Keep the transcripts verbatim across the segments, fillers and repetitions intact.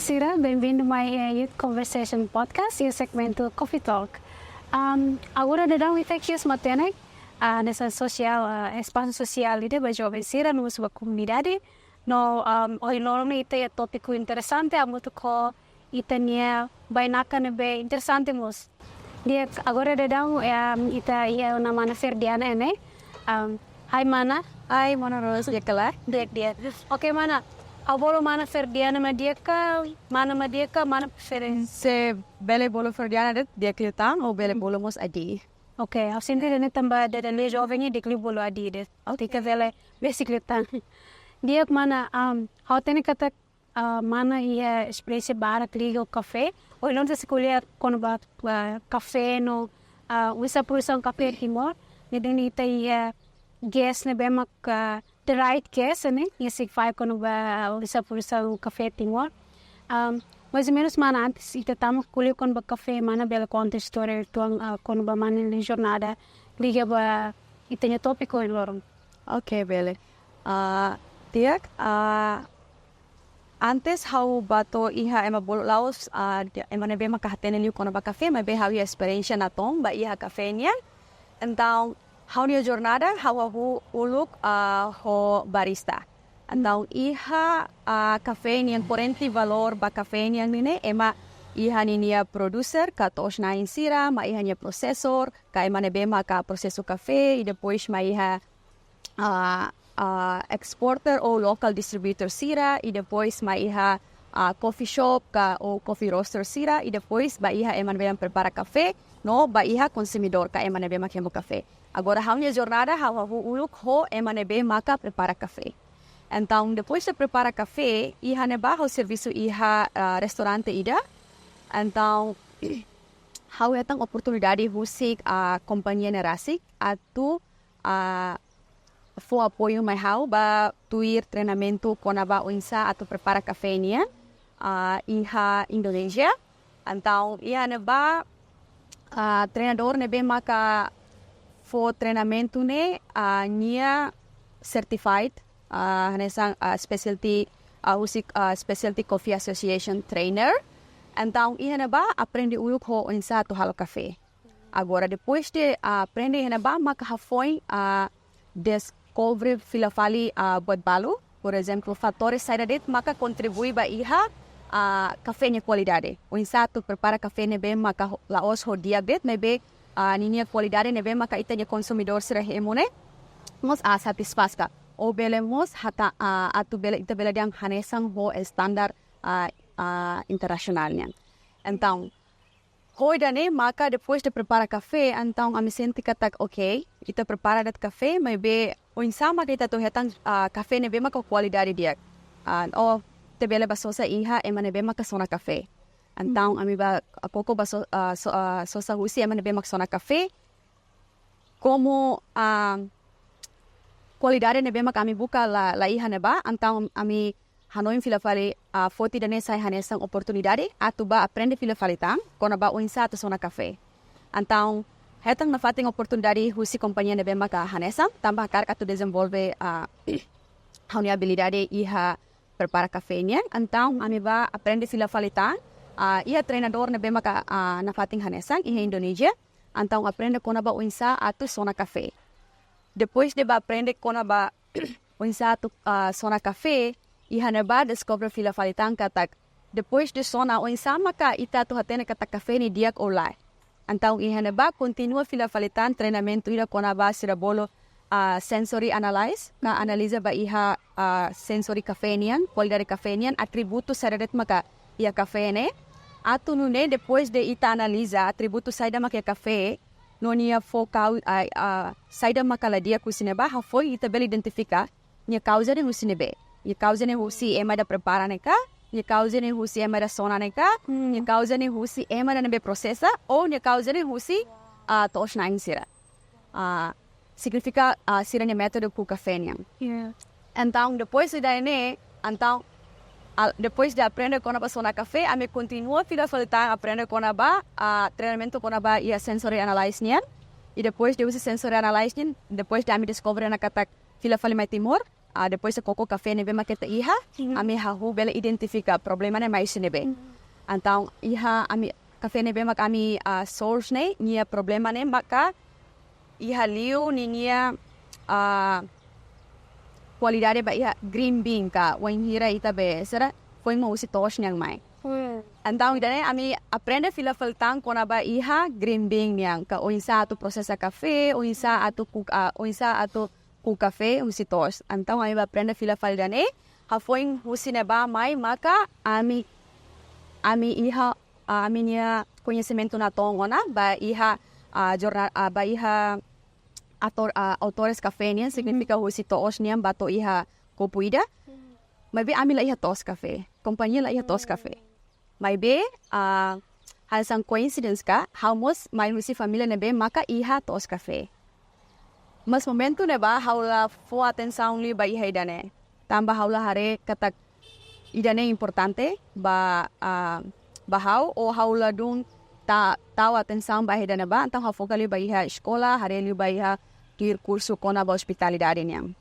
Sira, bem-vindo mai iha Youth Conversation Podcast, iha segmentu Coffee Talk. Um, agora daudaun ita kios matenek, ah, hanesan sosiál, ah, espasu sosiál ida ba joven sira, no mós ba komunidade. No, um, ohin loron ne'e ita iha tópiku interesante, hamutuk ho ita-nia bainaka ne'ebé interesante mós. Di'ak, agora daudaun, um, ita iha ona mana Ferdiana ne'e. Um, hai mana. Hai mana Rose, di'ak ka lae? Di'ak, di'ak. Oke mana, ha'u bolu mana Ferdiana mak di'ak ka, mana mak di'ak ka, mana preferénsia? Se bele bolu Ferdiana de'it, di'ak liután, ou bele bolu mós Adi. Oke, ha'u sente ida-ne'e tanba ida-ne'e joven, di'ak liu bolu Adi de'it. Oke. Ita bele besik liután. Di'ak mana, um, ha'u hatene katak, ah, mana iha esperiénsia barak liga ho kafé. Ohin loron ita sei ko'alia kona-ba, ah, kafé no, ah, oinsá produsaun kafé Timor. Ne'e duni ita iha guest ne'ebé mak, ah, the right guest ne'e, nia sei fahe kona-ba, ah, oinsá produsaun kafé Timor. Um, mais ou menus mana, antes ita tama ko'alia kona-ba kafé, mana bele konta istória uitoan, ah, kona-ba mana nia jornada liga ba ita-nia tópiku ohin loron. Oke, bele. Ah, di'ak, ah, antes ha'u bá to'o iha ema bolu la'ós, ah, ema ne'ebé maka hatene liu kona-ba kafé, maibé ha'u iha esperiénsia natoon ba iha kafé nian. Entaun, ha'u-nia jornada, ha'u hahú uluk, ah, ho barista. Entaun, iha, ah, kafé nian, korrente valór ba kafé nian ne'e, ema iha ninia producer, ka to'os-na'in sira, mak iha nia processor, ka ema ne'ebé maka prosesu kafé, i depois mak iha ah, ah, exporter ou local distributor sira, i depois mak iha, ah, coffee shop ka ou coffee roaster sira, i depois bá iha ema ne'ebé prepara kafé, no bá iha konsumidór ka ema ne'ebé mak hemu kafé. Agora ha'u-nia jornada ha'u hahú uluk ho ema ne'ebé maka prepara kafé. Entaun, depois de prepara kafé, iha ne'ebá ha'u servisu iha, ah, restaurante ida. Entaun, ha'u hetan oportunidade husi, ah, kompañia ne'e rasik atu, ah, fó apoiu mai ha'u ba tuir treinamentu kona-ba oinsá atu prepara kafé nian, ah, iha Indonézia. Entaun, iha ne'ebá, ah, treinadór ne'ebé maka fó treinamentu ne'e, ah, nia certified, ah, hanesan, ah, specialty, ah, husi, ah, Specialty Coffee Association trainer. Entaun, iha ne'ebá aprende uluk ho oinsá atu halo kafé. Agora, depois de, ah, aprende iha ne'ebá, maka hafoin, ah, deskobre fila fali, ah, buat balu. Por ezemplu, fatores saida de'it maka kontribui ba iha, ah, kafé nia kualidade. Oinsá atu prepara kafé ne'ebé maka ho-, la'ós ho di'ak de'it, maibé, ah, ninia kualidade ne'ebé maka ita-nia konsumidór sira hemu ne'e mós, ah, satisfás ka. Ou bele mós hata, ah, atu bele, ita bele dehan hanesan ho estandar, ah, ah, internasionál nian. Entaun, ho ida-ne'e maka depois de prepara kafé, entaun ami sente katak, oke, ita prepara de'it kafé, maibé oinsá maka ita atu hetan, ah, kafé ne'ebé maka kualidade di'ak. Ah, ou ita bele bá sosa iha ema ne'ebé maka sona kafé. Entaun ami bá koko bá so-, ah, so-, ah, sosa husi ema ne'ebé maka sona kafé. Komu, ah, kualidade ne'ebé maka ami buka la, la iha ne'ebá, entaun ami hanoin fila fali, ah, foti ida-ne'e sai hanesan oportunidade atu bá aprende fila fali tan kona-ba oinsá atu sona kafé. Entaun, hetan nafatin oportunidade husi kompañia ne'ebé maka hanesan, tanba hakarak atu dezenvolve, ah, ha'u-nia abilidade iha prepara kafé nian. Entaun, ami bá aprende fila fali tan, ah, iha treinadór ne'ebé maka, ah, nafatin hanesan, iha Indonézia. Entaun, aprende kona-ba oinsá atu sona kafé. Depois de bá aprende kona-ba oinsá atu, ah, sona kafé, iha ne'ebá deskobre fila fali tan katak, depois de sona, oinsá maka ita atu hatene katak kafé ne'e di'ak ou lae. Entaun, iha ne'ebá kontinua fila fali tan treinamentu ida kona-ba sira bolu, ah, sensory analyze, ka analiza ba iha, ah, sensory kafé nian, kualidade kafé nian, atributu saida de'it maka iha kafé ne'e. Atu nune'e, depois de ita analiza atributu saida maka iha kafé, no nia fó kau-, ah, ah, saida maka la di'ak husi ne'ebá, hafoin ita bele identifika nia kauza ne'e husi ne'ebé. Nia kauza ne'e husi ema ida prepara ne'e ka, nia kauza ne'e husi ema ida sona ne'e ka, nia kauza ne'e husi ema ida ne'ebé prosesa, ou nia kauza ne'e husi, ah, to'os-na'in sira. Ah, signifika, ah, sira-nia métodu ku'u kafé nian. Yeah. Entaun, depois de ida-ne'e, entaun, al-, depois de aprende kona-ba sona kafé, ami kontinua fila fali tan aprende kona-ba, ah, treinamentu kona-ba iha sensory analyze nian. I depois de husi sensory analyze nian, depois de ami deskobre ona katak fila fali mai Timor, ah, depois de koko kafé ne'ebé mak ita iha, ami hahú bele identifika problema ne'e mai husi ne'ebé. Entaun iha ami kafé ne'ebé mak ami, ah, source ne'e, nia problema ne'e maka iha liu ninia, ah, kualidade ba iha green bean ka wainhira ita be sira foin mak husi to'os nian mai. Entaun ida-ne'e ami aprende fila fali tan kona-ba iha green bean nian ka oinsá atu prosesa kafé, oinsá atu kuka, ah, oinsá atu kuka kafé husi to'os. Entaun ami bá aprende fila fali ida-ne'e, hafoin husi ne'ebá mai maka ami, ami iha, ah, ami-nia koñesimentu natoon ona ba iha, ah, jorna-, ah, ba iha autór, ah, autores kafé nian, signifika husi to'os nian bá to'o iha kopu ida. Maibé ami la iha to'os kafé, kompañia la iha to'os kafé. Maibé, ah, hanesan coincidence ka, ha'u mós mai husi família ne'ebé maka iha to'os kafé. Mas momentu ne'ebá ha'u la fó atensaun liu ba iha ida-ne'e. Tanba ha'u la haree katak ida-ne'e importante ba, ah, ba ha'u, ou ha'u ladún ta-, tau atensaun ba iha ida-ne'ebá, entaun ha'u foka liu ba iha eskola, haree liu ba iha tuir kursu kona-ba ospitalidade nian.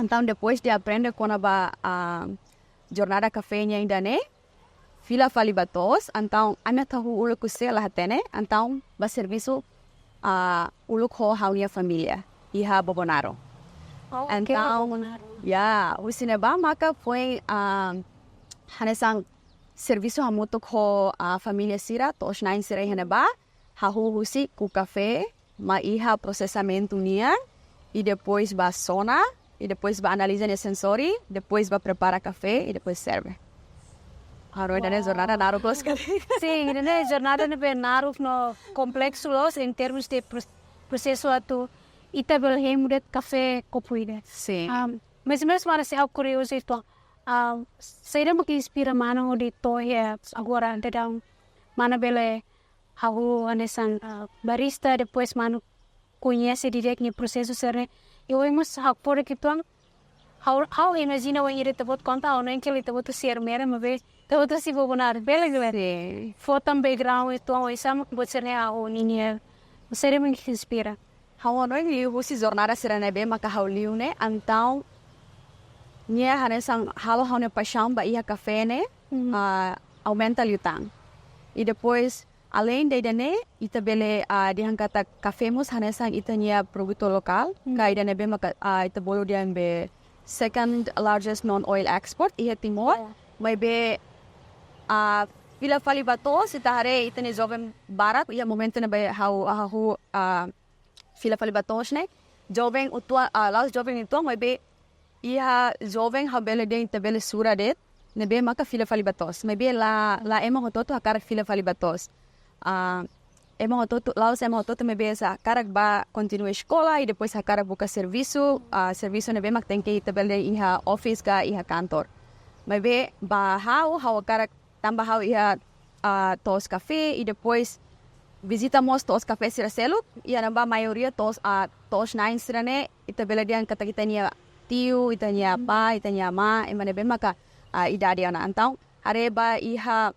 Entaun depois de aprende kona-ba, ah, jornada kafé nian ida-ne'e, fila fali ba to'os, entaun ami atu hahú uluk husi la hatene, entaun bá servisu, ah, uluk ho ha'u-nia família iha Bobonaro. Oh, oke, entaun, Bobonaro. Ya, husi ne'ebá maka foin, ah, hanesan servisu hamutuk ho, ah, família sira, to'os-na'in sira iha ne'ebá, hahú husi kuka kafé, mai iha prosesamentu nian, i depois bá sona, i depois bá analiza nia sensór, depois bá prepara kafé, i depois serve. Ha'u hanoin ida-ne'e jornada naruk loos karik. Sin, ida-ne'e jornada ne'ebé naruk no kompleksu loos em termos de pro-, prosesu atu ita bele hemu de'it kafé kopu ida. Sin. Am, mais ou menus mana se ha'u kuriozu uitoan, am, saida mak inspira mana hodi to'o iha agora daudaun mana bele hahú hanesan, ah, barista, depois mana koñese didi'ak nia prosesu sira-ne'e. I ohin mós hakfodak uitoan, ha'u, ha'u imajina wainhira ita-boot konta, ha'u hanoin katak ita-boot husi Ermera, maibé ita-boot husi Bobonaro, bele, bele. Sin. Fó tan background uitoan, oinsá mak buat sira-ne'e hahú ninia, saida mak inspira. Ha'u hanoin liuhusi jornada sira ne'ebé maka ha'u liu ne'e, entaun nia hanesan halo ha'u-nia paixaun ba iha kafé ne'e, ah, aumenta liután. I depois, além de ida-ne'e, ita bele, ah, dehan katak kafé mós hanesan ita-nia produtu lokál, ka ida ne'ebé maka, ah, ita bolu dehan be second largest non-oil export iha Timor. Ya. Maibé, ah, fila fali ba to'os, ita haree ita-nia joven barak, iha momentu ne'ebé ha'u, ha'u, ah, fila fali ba to'os ne'e. Joven uitoan, ah, la'ós joven uitoan, maibé iha joven ha'u bele dehan ita bele sura de'it, ne'ebé maka fila fali ba to'os. Maibé la, la ema hotu-hotu hakarak fila fali ba to'os. Ah, ema hotu-hotu, la'ós ema hotu-hotu maibé sá hakarak bá kontinua eskola, i depois hakarak buka servisu, ah, servisu ne'ebé mak tenke ita bele dehan iha office ka iha kantor. Maibé ba ha'u, ha'u hakarak tanba ha'u iha, ah, to'os kafé, i depois vizita mós to'os kafé sira seluk, iha ne'ebá maioria to'os, ah, to'os-na'in sira-ne'e, ita bele dehan katak ita-nia tiu, ita-nia apá, ita-nia amá, ema ne'ebé maka, ah, idade ona. Entaun, haree ba iha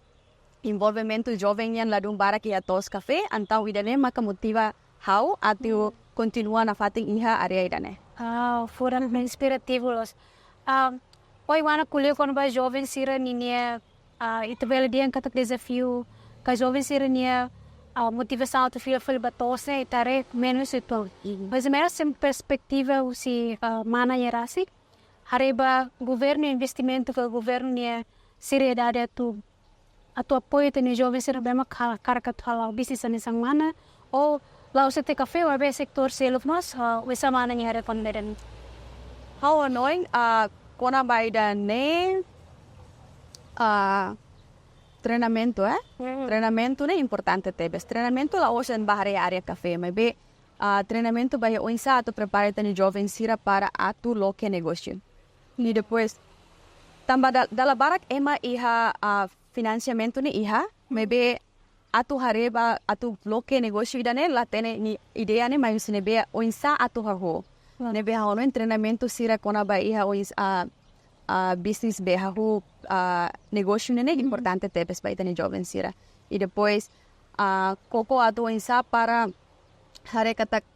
envolvimentu joven nian ladún barak iha to'os kafé, entaun ida-ne'e maka motiva ha'u atu kontinua nafatin iha área ida-ne'e. Ah, furak inspirativu loos. Ah, ohin mana ko'alia kona-ba joven sira ninia, ah, ita bele dehan katak dezafiu, ka joven sira-nia, ah, motivasaun atu fila fali ba to'os ne'e, ita haree menus uitoan. Mais ou menus iha perspetiva husi, ah, mana nia rasik, haree ba governu investimentu ka governu nia seriedade atu, atu apoiu ita-nia joven sira ne'ebé mak hakarak atu hala'o bisnis hanesan mana, ou la'ós de'it kafé, maibé setór seluk mós, ah, oinsá mana nia haree kona-ba ida-ne'e? Ha'u hanoin, ah, kona-ba ida-ne'e, ah, treinamentu, eh? Treinamentu ne'e importante tebes. Treinamentu la'ós de'it ba haree área kafé, maibé, ah, treinamentu ba iha oinsá atu prepara ita-nia joven sira para atu loke negósiu. I depois, tanba da-, dala barak ema iha, ah, finansiamentu ne'e iha, maibé atu haree ba, atu loke negósiu ida-ne'e la hatene nia ideia ne'e mai husi ne'ebé, oinsá atu hahú. Ne'ebé ha'u hanoin treinamentu sira kona-ba iha oins-, ah, ah, bisnis be hahú, ah, negósiu ne'e ne'e importante tebes ba ita-nia joven sira. I depois, ah, koko atu oinsá para haree katak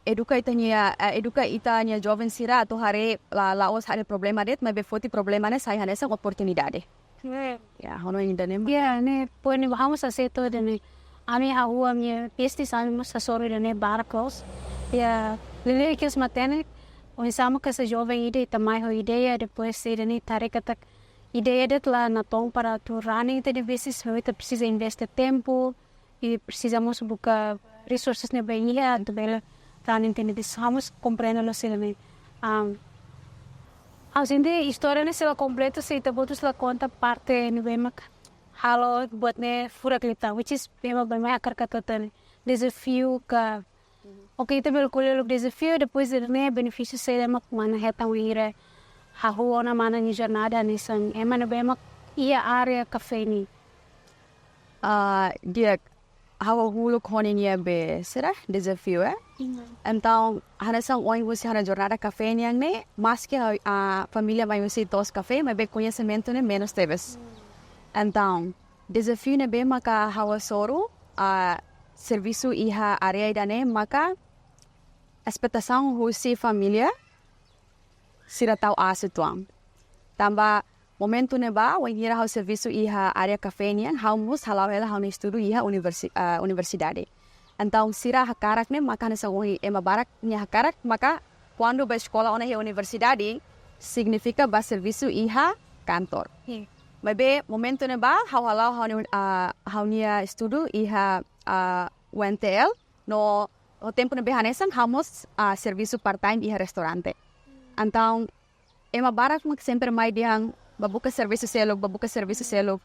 eduka ita-nia, eh, eduka ita-nia joven sira atu haree la, la'ós haree problema de'it, maibé foti problema ne'e sai hanesan oportunidade. Ya, ha'u hanoin ida-ne'e mak. Ya, ne'e poin ne'ebé ha'u mós aseita ida-ne'e. Ami hahú ami-nia PhD ami mós hasoru ida-ne'e barak loos. Ya, liuliu ikus matenek, oinsá mak se joven ida ita mai ho ideia, depois ida-ne'e ita haree katak ideia de'it la natoon para atu running ita-nia business, ita presiza investe tempu, i presiza mós buka resources ne'ebé iha atu bele running ita-nia business. Ha'u mós komprende loos ida-ne'e. Am, ha'u sente istória ne'e sei la kompletu se ita-boot sei la konta parte ne'ebé mak halo buat ne'e furak liután, which is ema baibain hakarak atu hatene dezafiu ka. Oke, ita bele ko'alia loos dezafiu, depois ida-ne'e benefísiu saida mak mana hetan wainhira hahú ona mana nia jornada hanesan ema ne'ebé mak iha área kafé nian. Ah, di'ak, ha'u hahú uluk ho ninia be sira dezafiu, eh? Entaun, hanesan ohin husi ha'u-nia jornada kafé nian ne'e, maski ha'u, ah, família mai husi to'os kafé, maibé koñesimentu ne'e menus tebes. Entaun, dezafiu ne'ebé maka ha'u hasoru, ah, servisu iha área ida-ne'e maka espetasaun husi família sira tau aas uitoan. Tanba momentu ne'ebá, wainhira ha'u servisu iha área kafé nian, ha'u mós hala'o hela ha'u-nia estudu iha universi-, ah, universidade. Entaun sira hakarak ne'e maka hanesan ohin ema barak nia hakarak maka kuandu bá eskola ona iha universidade, signifika bá servisu iha kantor. Maibé momentu ne'ebá, ha'u hala'o ha'u-nia, ah, ha'u-nia estudu iha, ah, U N T L, no, no tempu ne'ebé hanesan ha'u mós, ah, servisu part-time iha restaurante. Entaun, ema barak mak sempre mai dehan bá buka servisu seluk, bá buka servisu seluk.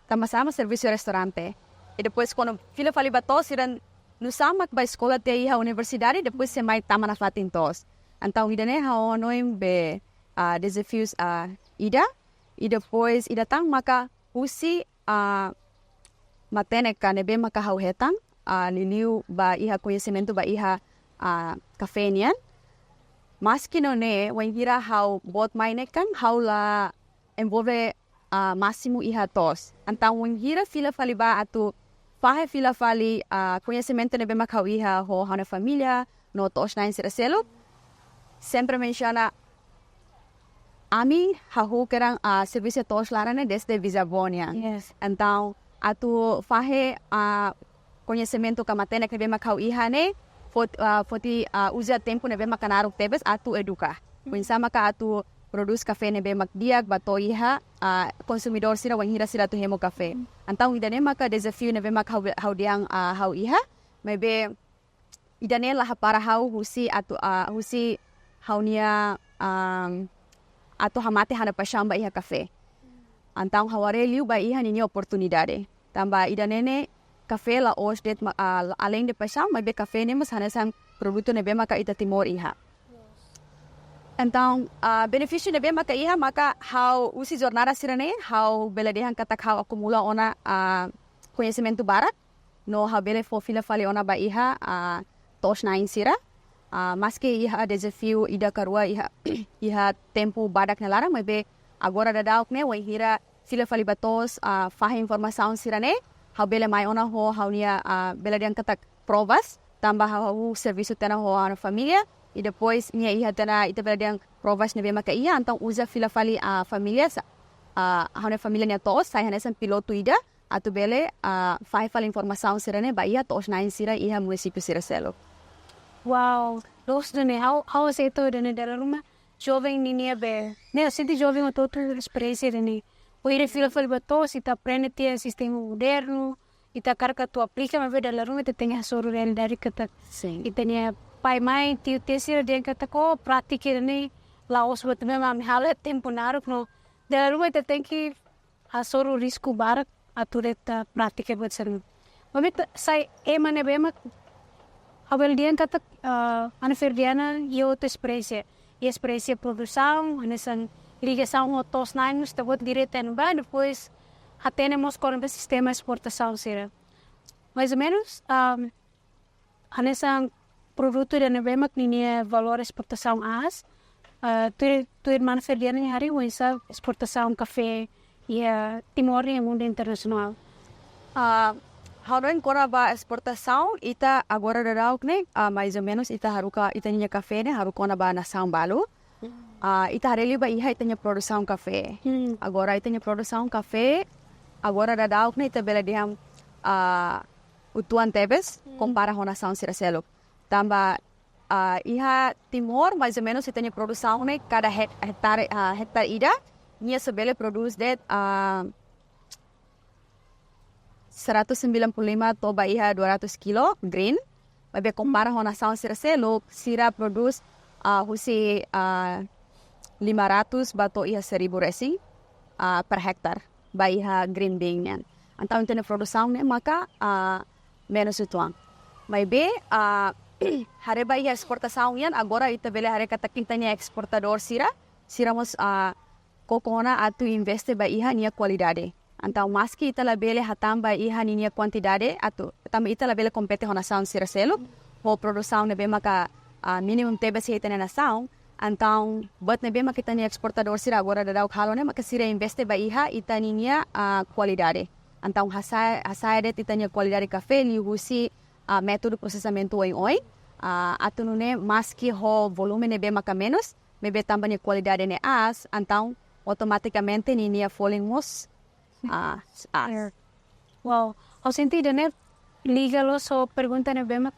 Tanba sá mak servisu restaurante. I depois kuandu fila fali bá to'os sira nusá mak bá eskola tiha iha universidade, depois sei mai tama nafatin to'os. Entaun ida-ne'e ha'u hanoin be, ah, dezafiu, ah, ida. I depois ida tan maka husi, ah, matenek ka ne'ebé maka ha'u hetan, ah, liuliu bá iha koñesimentu bá iha, ah, kafé nian. Maski nune'e, wainhira ha'u boot mai ne'e kan, ha'u la envolve, ah, másimu iha to'os. Entaun wainhira fila fali bá atu fahe fila fali, ah, koñesimentu ne'ebé mak ha'u iha ho ha'u-nia família, no to'os-na'in sira seluk, sempre mensiona ami hahú kedan, ah, servisu to'os laran ne'e desde bizavó nian. Yes. Entaun, atu fahe, ah, koñesimentu ka matenek ne'ebé mak ha'u iha ne'e, fot-, ah, foti, ah, uza tempu ne'ebé maka naruk tebes atu eduka. Oinsá maka atu produz kafé ne'ebé mak di'ak bá to'o iha, ah, konsumidór sira wainhira sira atu hemu kafé. Entaun, ida-ne'e maka dezafiu ne'ebé mak ha'u, ha'u dehan, ah, ha'u iha, maibé ida-ne'e la hapara ha'u husi atu, ah, husi ha'u-nia, ah, atu hamate ha'u-nia paixaun bá iha kafé. Entaun ha'u haree liu bá iha ninia oportunidade. Tanba ida-ne'e ne'e kafé la'ós de'it ma-, ah, além de paixaun, maibé kafé ne'e mós hanesan produtu ne'ebé maka ita Timor iha. Entaun, ah, benefísiu ne'ebé maka iha maka ha'u husi jornada sira-ne'e, ha'u bele dehan katak ha'u akumula ona, ah, koñesimentu barak, no ha'u bele fó fila fali ona bá iha, ah, to'os-na'in sira. Ah, maski iha dezafiu ida ka rua iha, iha tempu badak nia laran, maibé agora daudauk ne'e, wainhira fila fali bá to'os, ah, fahe informasaun sira-ne'e, ha'u bele mai ona ho ha'u-nia, ah, bele dehan katak provas, tanba ha'u servisu tiha ona ho ha'u-nia família, i depois nia iha tiha ona ita bele dehan provas ne'ebé maka iha, entaun uza fila fali, ah, família sa-, ah, ha'u-nia família nia to'os, sai hanesan pilotu ida, atu bele, ah, fahe fali informasaun sira-ne'e bá iha to'os-na'in sira iha munisípiu sira seluk. Wow, loos ida-ne'e, ha'u, ha'u aseita ida-ne'e dala ruma, joven ninia be, ne'e, sente joven hotu-hotu esperiénsia ida-ne'e. Wainhira fila fali bá to'os, ita aprende tiha sistema modernu, ita hakarak atu aplika, maibé dala ruma ita tenke hasoru realidade katak. Sin. Ita-nia pai-mãe, tiu-tia sira dehan katak, oh, prátika ida-ne'e la'ós buat ne'ebé mak ami halo iha tempu naruk no. Dala ruma ita tenke hasoru risku barak atu ita pratika buat sira-ne'e. Maibé ita sai ema ne'ebé mak ha'u bele dehan katak, ah, Ana Ferdiana iha hotu esperiénsia. Iha esperiénsia produsaun, hanesan ligasaun ho to'os-na'in mós ita-boot direta iha ne'ebá, depois hatene mós kona-ba sistema esportasaun sira. Mais ou menus, ah, hanesan produtu ida ne'ebé mak ninia valór esportasaun aas, ah, tuir, tuir mana Ferdiana nia haree oinsá esportasaun kafé iha Timor iha mundu internasionál. Ah, Ha'u hanoin kona-ba esportasaun, ita agora daudaun ne'e, ah, mais ou menus ita haruka ita-nia kafé ne'e haruka ona ba nasaun balu. Ah, ita haree liu ba iha ita-nia produsaun kafé. Agora ita-nia produsaun kafé, agora daudaun ne'e ita bele dehan, ah, uitoan tebes, kompara ho nasaun sira seluk. Tanba, ah, iha Timor, mais ou menus ita-nia produsaun ne'e kada het-, hektare, ah, hektare ida, nia só bele prodús de'it, ah, seratus sembilan puluh lima to'o ba iha dua ratus kilo green. Maibé kompara ho nasaun sira seluk, sira prodús, ah, husi, ah, lima ratus ba to'o iha seribu resin, ah, per hektar ba iha green bean nian. Entaun ita-nia produsaun ne'e maka, ah, menus uitoan. Maibé, ah, haree ba iha esportasaun nian, agora ita bele haree katak ita-nia esportadór sira, sira mós, ah, koko ona atu investe ba iha nia kualidade. Entaun maski ita labele hatán ba iha ninia kuantidade atu, tanba ita labele kompete ho nasaun sira seluk, ho produsaun ne'ebé maka, ah, mínimu tebes iha ita-nia nasaun. Entaun buat ne'ebé maka ita-nia esportadór sira agora daudaun halo ne'e maka sira investe ba iha ita ninia, ah, kualidade. Entaun hasa'e, hasa'e de'it ita-nia kualidade kafé liuhusi, ah, métodu prosesamentu oioin. Ah, atu nune'e maski ho volume ne'ebé maka menus, maibé tanba nia kualidade ne'e aas, entaun automatikamente ninia folin mós, ah, aas. Wow, ha'u sente ida-ne'e liga loos ho pergunta ne'ebé mak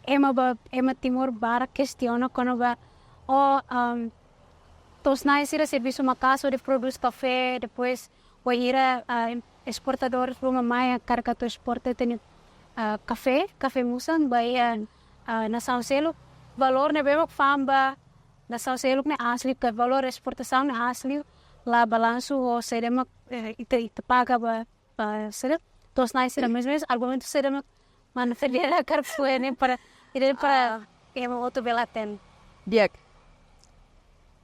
ema ba, ema Timor barak kestiona kona-ba, oh, um, to'os-na'in sira servisu maka'as hodi prodús kafé, depois wainhira, ah, em-, esportadór ruma mai hakarak atu esporta ita-nia, ah, kafé, kafé musan ba iha, ah, nasaun seluk, valór ne'ebé mak fa'an ba nasaun seluk ne'e aas liu, ka valór esportasaun ne'e aas liu, la balansu ho saida mak, eh, ita, ita paga ba, ba sira, to'os-na'in sira. Mais ou menus argumentu saida mak mana Ferdinand hakarak fó ne'e para, ida para, ah, ema hotu bele hatene. Di'ak.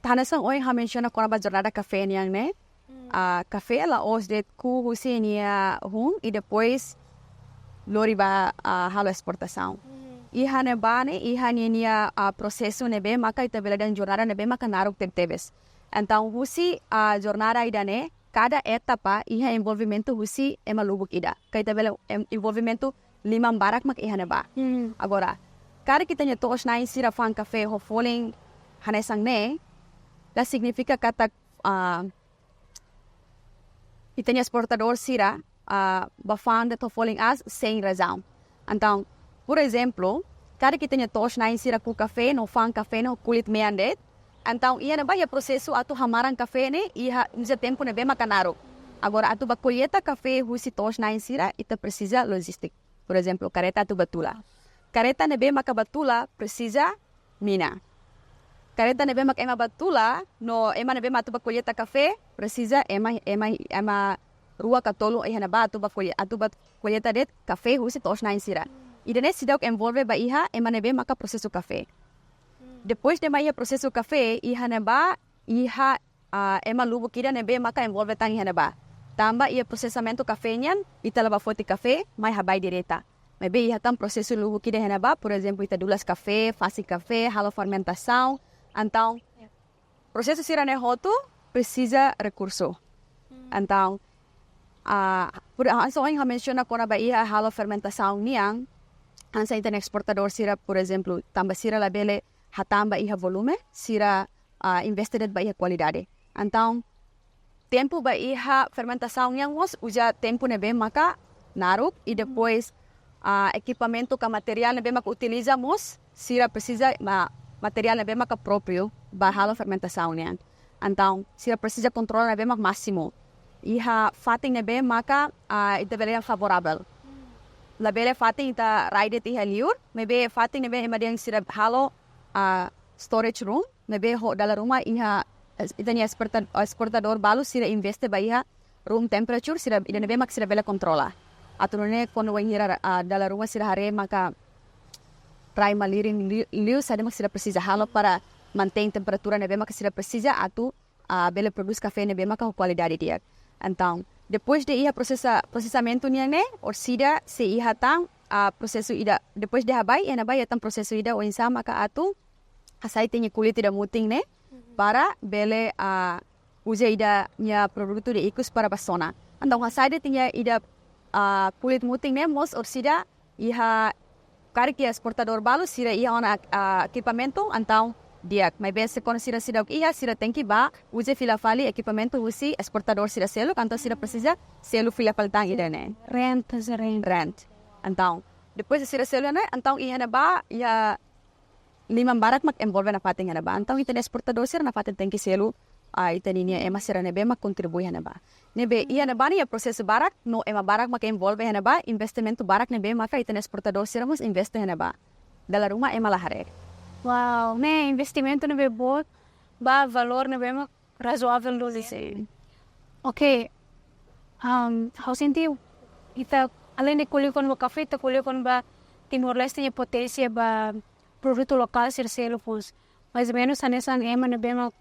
Hanesan ohin ha'u mensiona kona-ba jornada kafé nian ne'e. Ah, kafé la'ós de'it ku'u husi nia hun i depois lori ba, ah, halo esportasaun. Iha ne'ebá ne'e, iha ninia, ah, prosesu ne'ebé maka ita bele dehan jornada ne'ebé maka naruk tebetebes. Entaun husi, ah, jornada ida-ne'e, kada etapa iha envolvimentu husi ema lubuk ida. Ka ita bele em-, envolvimentu liman barak mak iha ne'ebá. Agora, karik ita-nia to'os-na'in sira fa'an kafé ho folin hanesan ne'e, la signifika katak, ah, ita-nia esportadór sira, ah, bá fa'an de'it ho folin aas sein razaun. Entaun, por ezemplu, karik ita-nia to'os-na'in sira ku'u kafé no fa'an kafé ne'e ho kulit mean de'it, entaun iha ne'ebá iha prosesu atu hamaran kafé ne'e iha, iha tempu ne'ebé maka naruk. Agora atu bá kolleita kafé husi to'os-na'in sira, ita presiza lojístika. Por ezemplu, kareta atu bá tula. Kareta ne'ebé maka bá tula presiza mina. Kareta ne'ebé mak ema bá tula, no ema ne'ebé mak atu bá kolleita kafé, presiza ema, ema, ema rua ka tolu iha ne'ebá atu bá kolle-, atu bá kolleita de'it kafé husi to'os-na'in sira. Ida-ne'e seidauk envolve ba iha ema ne'ebé maka prosesu kafé. Depois de mai iha prosesu kafé, iha ne'ebá, iha, ah, ema lubuk ida ne'ebé maka envolve tan iha ne'ebá. Tanba iha prosesamentu kafé nian, ita la bá foti kafé, mai habai direta. Maibé iha tan prosesu lubuk ida iha ne'ebá, por ezemplu, ita dulas kafé, fase kafé, halo fermentasaun. Entaun, prosesu sira-ne'e hotu presiza rekursu. Entaun, ah, por, hanesan ohin ha'u mensiona kona-ba iha halo fermentasaun nian, hanesan ita-nia esportadór sira, por ezemplu, tanba sira labele hatán ba iha volume, sira, ah, investe de'it ba iha kualidade. Entaun, tempu ba iha fermentasaun nian mós uza tempu ne'ebé maka naruk, i depois, ah, ekipamentu ka materiál ne'ebé maka utiliza mós, sira presiza ma-, materiál ne'ebé maka própriu ba halo fermentasaun nian. Entaun, sira presiza kontrola ne'ebé mak másimu. Iha fatin ne'ebé maka, ah, ita bele dehan favoravel. Labele fatin ita rai de'it iha li'ur, maibé fatin ne'ebé ema dehan sira halo, ah, storage room, ne'ebé ho dala ruma iha, eh, ita-nia esporta-, esportadór balu sira investe ba iha room temperature sira ida ne'ebé mak sira bele kontrola. Atu nune'e kuandu wainhira, ah, dala ruma sira haree maka rai malirin li-, liu, saida mak sira presiza halo para mantein temperatura ne'ebé mak sira presiza atu, ah, bele prodús kafé ne'ebé maka ho kualidade di'ak. Entaun, depois de iha prosesa-, prosesamentu nian ne'e, orsida sei iha tan, ah, prosesu ida, depois de habai, iha ne'ebá iha tan prosesu ida oinsá maka atu hasai ita-nia kulit ida mutin ne'e, para bele, ah, uza ita-nia produtu de ikus para bá sona. Entaun hasai de'it ita-nia ida ah, kulit mutin ne'e mós orsida iha karik iha esportadór balu sira iha ona, ah, ekipamentu, entaun di'ak. Maibé se kuandu sira seidauk iha, sira tenke bá uza fila fali ekipamentu husi esportadór sira seluk, entaun sira presiza selu fila fali tan ida-ne'e. Rent, rent. Rent. Entaun, depois sira selu ne'e, entaun iha ne'ebá iha liman barak mak envolve nafatin iha ne'ebá. Entaun ita-nia esportadór sira nafatin tenke selu, ah, ita-nia ema sira ne'ebé mak kontribui iha ne'ebá. Ne'ebé iha ne'ebá ne'e iha prosesu barak, no ema barak mak envolve iha ne'ebá, investimentu barak ne'ebé maka ita-nia esportadór sira mós investe iha ne'ebá. Dala ruma ema la haree. Wow, ne'e investimentu ne'ebé boot, ba valór ne'ebé mak razoável duni. Sin. Oke. Um, ha'u sente ita, aleinde ko'alia kona-ba kafé, ita ko'alia kona-ba Timor-Leste nia poténsia ba produtu lokál sira seluk mós. Mais ou menus hanesan ema ne'ebé mak,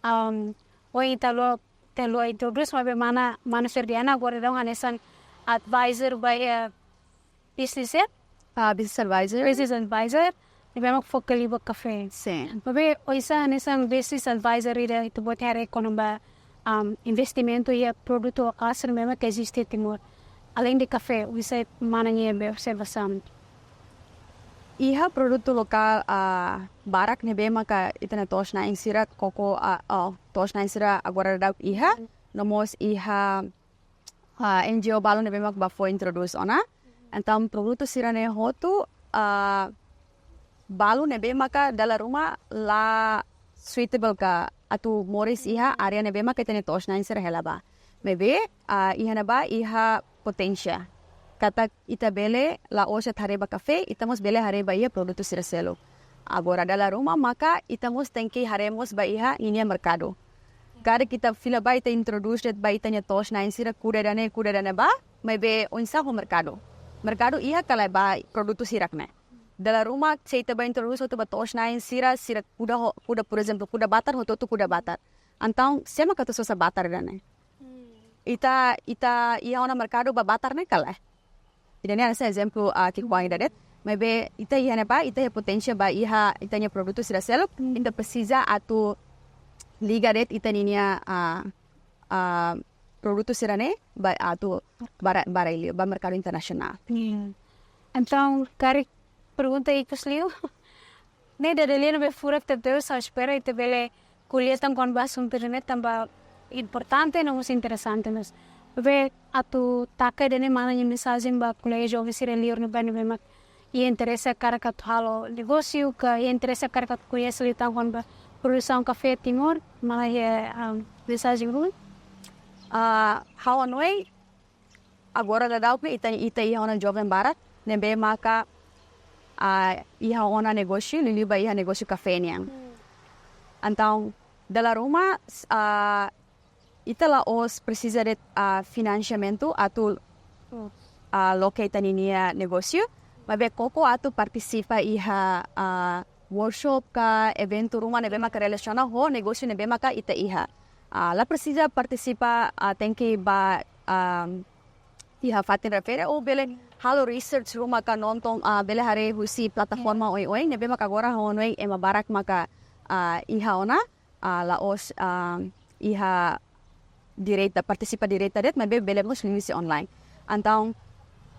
um, ohin ita-boot, ita-boot introdús, maibé mana, mana Ferdiana agora daudaun hanesan advisor ba, eh, business, eh? Ah, business advisor. Business advisor. Ne'ebé mak foka liu ba kafé. Sin. Maibé oinsá hanesan business advisor ida ita-boot haree kona-ba, um, investimentu iha produtu lokál sira ne'ebé mak eziste iha Timor. Aleinde kafé, oinsá mana nia be observasaun. Iha produtu lokál, ah, barak ne'ebé maka ita-nia to'os-na'in sira koko, ah, oh, to'os-na'in sira agora daudaun iha, no mós iha, ah, N G O balu ne'ebé mak bá fó introdús ona. Entaun produtu sira-ne'e hotu, ah, balu ne'ebé maka dala ruma la suitable ka atu moris iha área ne'ebé maka ita-nia to'os-na'in sira hela bá. Maibé, ah, iha ne'ebá iha poténsia. Katak ita bele la'ós de'it haree ba kafé, ita mós bele haree ba iha produtu sira seluk. Agora dala ruma maka ita mós tenke haree mós ba iha ninia merkadu. Karik ita fila bá ita introdús de'it ba ita-nia to'os-na'in sira kuda ida-ne'e, kuda ida-ne'ebá, maibé oinsá ho merkadu. Merkadu iha ka lae ba produtu sira-ne'e. Dala ruma se ita bá introdús hotu ba to'os-na'in sira, sira kuda ho, kuda, por ezemplu, kuda batar, hotu-hotu kuda batar. Entaun, sé mak atu sosa batar ida-ne'e? Ita, ita iha ona merkadu ba batar ne'e ka lae? Ida-ne'e hanesan ezemplu, ah, ki'ikoan ida de'it. Maibé ita iha ne'ebá, ita iha poténsia ba iha ita-nia produtu sira seluk, ita presiza atu liga de'it ita ninia, ah, ah, produtu sira-ne'e ba atu ba rai, ba rai liu, ba merkadu internasionál. Entaun, karik pergunta ikus liu. Ne'e dada lia ne'ebé furak tebes, ha'u espera ita bele ko'alia tan kona-ba asuntu ida-ne'e tanba importante no mós interesante mós. Maibé atu taka ida-ne'e mana nia mensajen ba kolega joven sira liur ne'ebá ne'ebé mak iha interese hakarak atu halo negósiu ka iha interese hakarak atu koñese liután kona-ba produsaun kafé Timor, mana nia, um, mensajen ruma? Ah, ha'u hanoin agora daudaun ne'e ita, ita iha ona joven barak ne'ebé maka, ah, iha ona negósiu, liuliu ba iha negósiu kafé nian. Entaun, dala ruma, ah, ita la'ós presiza de'it, ah, finansiamentu atu, ah, loke ita ninia negósiu, maibé koko atu partisipa iha, ah, workshop ka eventu ruma ne'ebé maka relasiona ho negósiu ne'ebé maka ita iha. Ah, la presiza partisipa, ah, tenke ba, ah, iha fatin refere ou bele halo research ruma ka nonton, ah, bele haree husi plataforma oioin ne'ebé maka agora ha'u hanoin ema barak maka, ah, iha ona, ah, la'ós, ah, iha direta, partisipa direta de'it, maibé bele mós liuhusi online. Entaun,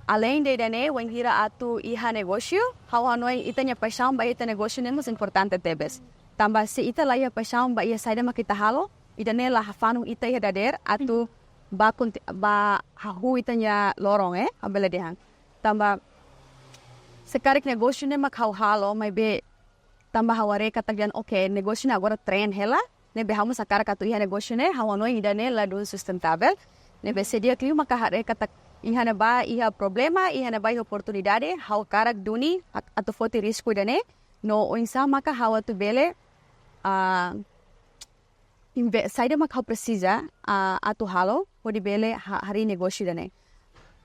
aleinde ida-ne'e, wainhira atu iha negósiu, ha'u hanoin ita-nia paixaun ba ita negósiu ne'e mós importante tebes. Tanba se ita la iha paixaun ba iha saida mak ita halo, ida-ne'e la hafanun ita iha dadeer atu bá konti-, bá hahú ita-nia loron, eh, ha'u bele dehan. Tanba se karik negósiu ne'e mak ha'u halo, maibé tanba ha'u haree katak dehan, oke, negósiu ne'e agora tren hela, ne'ebé ha'u mós hakarak atu iha negósiu ne'e, ha'u hanoin ida-ne'e ladún sustentável. Ne'ebé se di'ak liu maka haree katak iha ne'ebá iha problema, iha ne'ebá iha oportunidade, ha'u hakarak duni at-, atu foti risku ida-ne'e, no oinsá maka ha'u atu bele, ah, inve-, saida mak ha'u presiza, ah, atu halo, hodi bele ha-, harii negósiu ida-ne'e.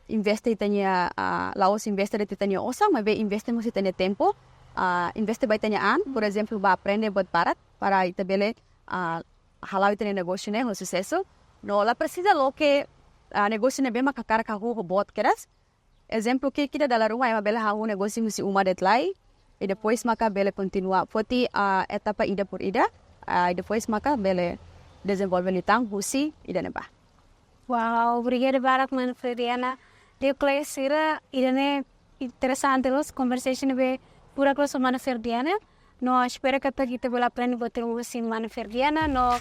Investe ita-nia, ah, la'ós investe de'it ita-nia osan, maibé investe mós ita-nia tempu, ah, investe ba ita-nia an, por ezemplu, bá aprende buat barak, para ita bele, ah, hala'o ita-nia negósiu ne'e ho susesu. No la presiza loke, ah, negósiu ne'ebé mak hakarak hahú ho boot kedas. Ezemplu, ki'ik ida dala ruma ema bele hahú negósiu husi uma de'it lai. I depois maka bele kontinua foti, ah, etapa ida por ida. Ah, i depois maka bele dezenvolve liután husi ida-ne'ebá. Wow, obrigada barak mana Ferdiana. Di'ak kolega sira, ida-ne'e interesante loos, conversation ne'ebé furak loos ho mana Ferdiana. No espera katak ita bele aprende buat ruma husi mana Ferdiana. No,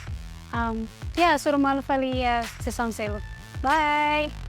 um, ya, hasoru malu fali iha sesaun seluk. Bye.